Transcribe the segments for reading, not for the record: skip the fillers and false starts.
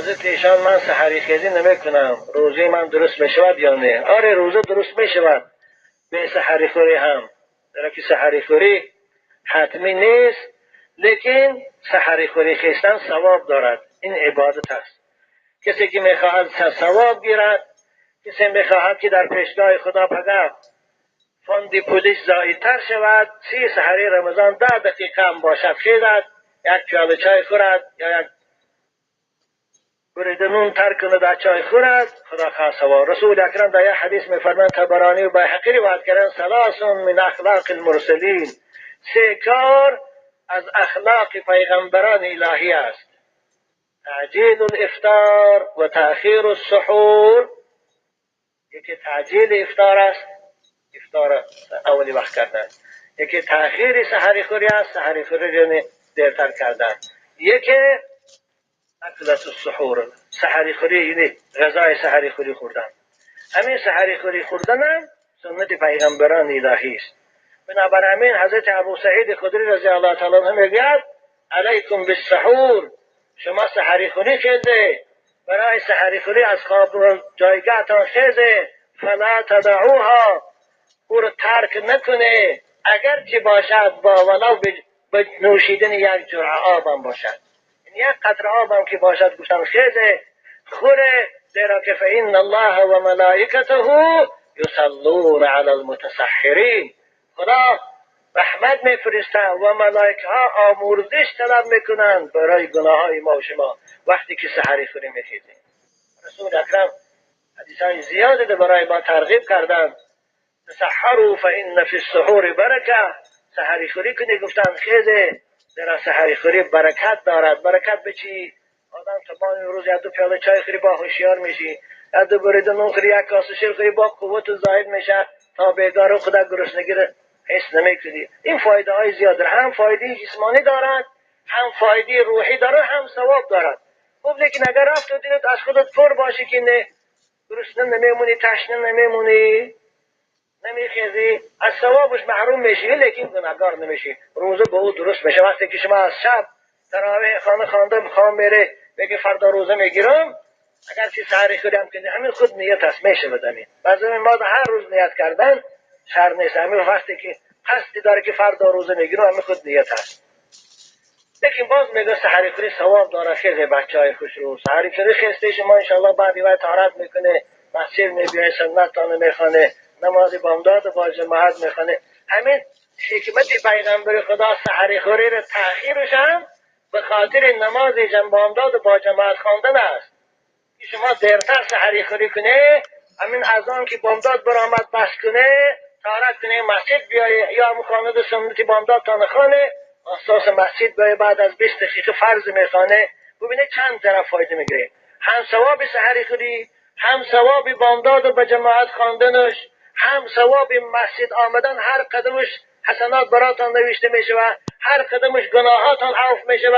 حضرت ایشان من سحری خیزی نمیکنم، روزه من درست میشود یا نه؟ آره، روزه درست میشود به سحری خوری هم، در که سحری خوری حتمی نیست، لیکن سحری خوری خیستن ثواب دارد. این عبادت است. کسی که میخواهد ثواب گیرد، کسی میخواهد که در پیشگاه خدا پگه فاندی پولیش زایدتر شود، 30 سحری رمضان 10 دقیقه هم باشد خیزد، یک پیاله چای خورد یا یک بریده نون تر کنه در چای خورد، خدا خواه ثواب. رسول اکرم در یک حدیث میفرمایند، طبرانی و بیهقی روایت کردن، ثلاث من اخلاق المرسلین، 3 کار از اخلاق پیغمبران الهی است: تعجیل الافطار و تأخیر السحور. یکی تعجیل افطار است، افطار اولی وقت کردن. یکی تأخیر سحری خوری است، سحری خوری یعنی دیرتر کردن. یکی اکلت السحور، سحری خوری یعنی غذای سحری خوری خوردن. همین سحری خوری خوردن هم سنت پیغمبران الهی است. بنابراین حضرت ابو سعید خدری رضی الله تعالی عنه میگوید علیکم بالسحور، شما سحری خوری خیزه، برای سحری خوری از خواب جایگاهتان خیزه، فلا تدعوها، او رو ترک نکنه، اگر چه باشد با ولو به نوشیدن یک جرعه آب هم باشد، یعنی یک قطره آب هم که باشد گفتن خیزه خوره، زیرا که فإن الله و ملائکته یصلون علی المتسحرین، خدا رحمت میفرسته و ملائکه ها آمرزش طلب میکنند برای گناه های ما و شما وقتی که سحری خوری میخیزیم. رسول اکرم حدیث های زیادی برای ما ترغیب کردند. تسحروا فإن فی السحور برکه، سحری خوری کنی گفتن خیزه، زیرا سحری خوری برکت دارد. برکت به چی؟ آدم تمام روز یک دو پیاله چای خوری با هوشیار میشی، یک دو بریده نون خوری، یک کاسه شیر خوری با قوت زاید میشه، تا بیگار خدا گرسنگی رو حس نمیکنی. این فایده های زیاد داره، هم فایده جسمانی دارد، هم فایده روحی دارد، هم ثواب دارد. خب لیکن اگر رفت و دلت از خودت پر باشه که نه گرسنه نمیمونی، تشنه نمیمونی، نمیخیزی، از ثوابش محروم میشی، لیکن گناهکار نمیشی. روزه به او درست میشه. وقتی که شما از شب تراویح خانه خوانده میخوام بره بگه فردا روزه میگیرم، اگر چی سحری خوری هم کنی، همین خود نیت است، میشه بدنی. بعضی ما هر روز نیت کردن شر نیست. همین وقتی که قصدی داره که فردا روزه میگیرم، همین خود نیت است. لیکن باز میگه سحری خوری ثواب داره. خیلی بچهای خوش رو سحری خوری خسته شما انشالله بعد وای طهارت میکنه، مسجد میبینه، سنت تانه میخوانه، نماز بامداد با جماعت میخوانه. همین حکمت پیغمبر خدا سحری خوری رو تأخیرش هم به خاطر نماز بامداد با جماعت خواندن است. شما دیرتر سحری خوری کنه، همین اذان که بامداد برآمد بس کنه، طهارت کنه، مسجد بیایه یا هم خانه ده سنت بامداد تانه خانه، اساس مسجد بیایه، بعد از 20 دقیقه فرض میخوانه. ببینه چند طرف فایده میگیره، هم ثواب سحری خوری، هم ثواب بامداد و به جماعت خواندنش، هم ثواب مسجد آمدن. هر قدمش حسنات براتان نوشته میشه و هر قدمش گناهاتان عفو میشه و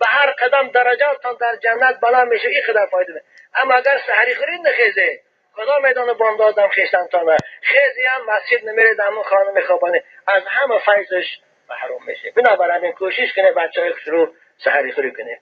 به هر قدم درجاتان در جنت بالا میشه. این خدا فایده میده. اما اگر سحری خوری نخیزه، خدا میدانه بامدادم خیشتن تانه، خیزی هم مسجد نمیره، در همون خانه میخوابانه، از همه فیضش محروم میشه. بنابراین کوشش کنه بچه های رو سحری خوری کنه.